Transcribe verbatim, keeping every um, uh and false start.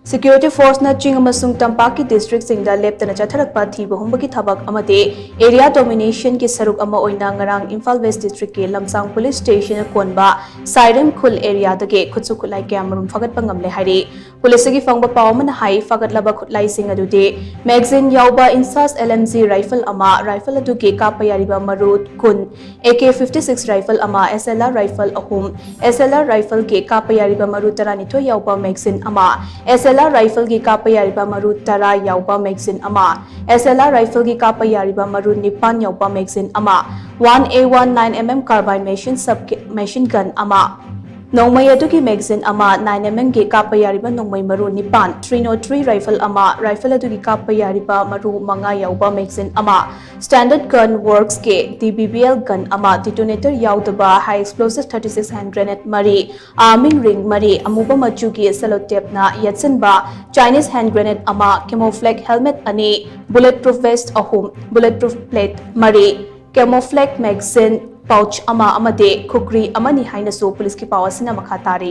Security forceꯅ ꯆꯤꯡ ꯑꯃꯁꯨꯡ ꯇꯝꯄꯥꯛꯀꯤ districtꯁꯤꯡꯗ ꯂꯦꯞꯇꯅ ꯆꯠꯊꯔꯛꯄ ꯊꯤꯕ ꯍꯨꯝꯕꯒꯤ ꯊꯕꯛ ꯑꯃꯗꯤ area dominationꯒꯤ ꯁꯔꯨꯛ ꯑꯃ ꯑꯣꯏꯅ ꯉꯔꯥꯡ ꯏꯝꯐꯥꯜ West districtꯀꯤ ꯂꯝꯁꯥꯡ police stationꯅ ꯀꯣꯟꯕ ꯁꯥꯏꯔꯦꯝ ꯈꯨꯜ areaꯗꯒꯤ ꯈꯨꯠꯁꯨ ꯈꯨꯠꯂꯥꯏ ꯀꯌꯥꯃꯔꯨꯝ ꯐꯥꯒꯠꯄ ꯉꯝꯂꯦ ꯍꯥꯏꯔꯤ꯫ Policeꯇꯒꯤ ꯐꯪꯕ ꯄꯥꯎ ꯑꯃꯅ ꯍꯥꯏ, ꯐꯥꯒꯠꯂꯕ ꯈꯨꯠꯂꯥꯏꯁꯤꯡ ꯑꯗꯨꯗꯤ magazine ꯌꯥꯎꯕ INSAS LMG rifle ꯑꯃ, rifle ꯑꯗꯨꯒꯤ ꯀꯥꯞꯄ ꯌꯥꯔꯤꯕ ꯃꯔꯨ ꯀꯨꯟ, AK fifty six rifle ꯑꯃ, SLR rifle ꯑꯍꯨꯝ, SLR rifleꯒꯤ ꯀꯥꯞꯄ ꯌꯥꯔꯤꯕ ꯃꯔꯨ ꯇꯔꯥꯅꯤꯊꯣꯏ ꯌꯥꯎꯕ magazine ꯑꯃ, SLR rifleꯒꯤ ꯀꯥꯞꯄ ꯌꯥꯔꯤꯕ ꯃꯔꯨ ꯇꯔꯥ ꯌꯥꯎꯕ magazine ꯑꯃ, SLR rifleꯒꯤ ꯀꯥꯞꯄ ꯌꯥꯔꯤꯕ ꯃꯔꯨ ꯅꯤꯄꯥꯟ ꯌꯥꯎꯕ magazine ꯑꯃ, one A one nine MM carbine machine sub machine gun ꯑꯃ, ꯅꯣꯡꯃꯩ ꯑꯗꯨꯒꯤ magazine ꯑꯃ, nine MM ꯒꯤ ꯀꯥꯞꯄ ꯌꯥꯔꯤꯕ ꯅꯣꯡꯃꯩ ꯃꯔꯨ ꯅꯤꯄꯥꯟ, three oh three rifle ꯑꯃ, rifle ꯑꯗꯨꯒꯤ ꯀꯥꯞꯄ ꯌꯥꯔꯤꯕ ꯃꯔꯨ ꯃꯉꯥ ꯌꯥꯎꯕ magazine ꯑꯃ, standard gun worksꯀꯤ DBBL gun ꯑꯃ, detonator ꯌꯥꯎꯗꯕ high explosive thirty six hand grenade ꯃꯔꯤ, arming ring ꯃꯔꯤ, ꯑꯃꯨꯕ ꯃꯆꯨꯒꯤ sellotapeꯅ ꯌꯦꯠꯁꯤꯟꯕ Chinese hand grenade ꯑꯃ, camouflage helmet ꯑꯅꯤ, bulletproof vest ꯑꯍꯨꯝ, bulletproof plate ꯃꯔꯤ, camouflage magazine pouch ꯑꯃ ꯑꯃꯗꯤ ꯈꯨꯒ꯭ꯔꯤ ꯑꯃꯅꯤ ꯍꯥꯏꯅꯁꯨ policeꯀꯤ ꯄꯥꯎ ꯑꯁꯤꯅ ꯃꯈꯥ ꯇꯥꯔꯤ꯫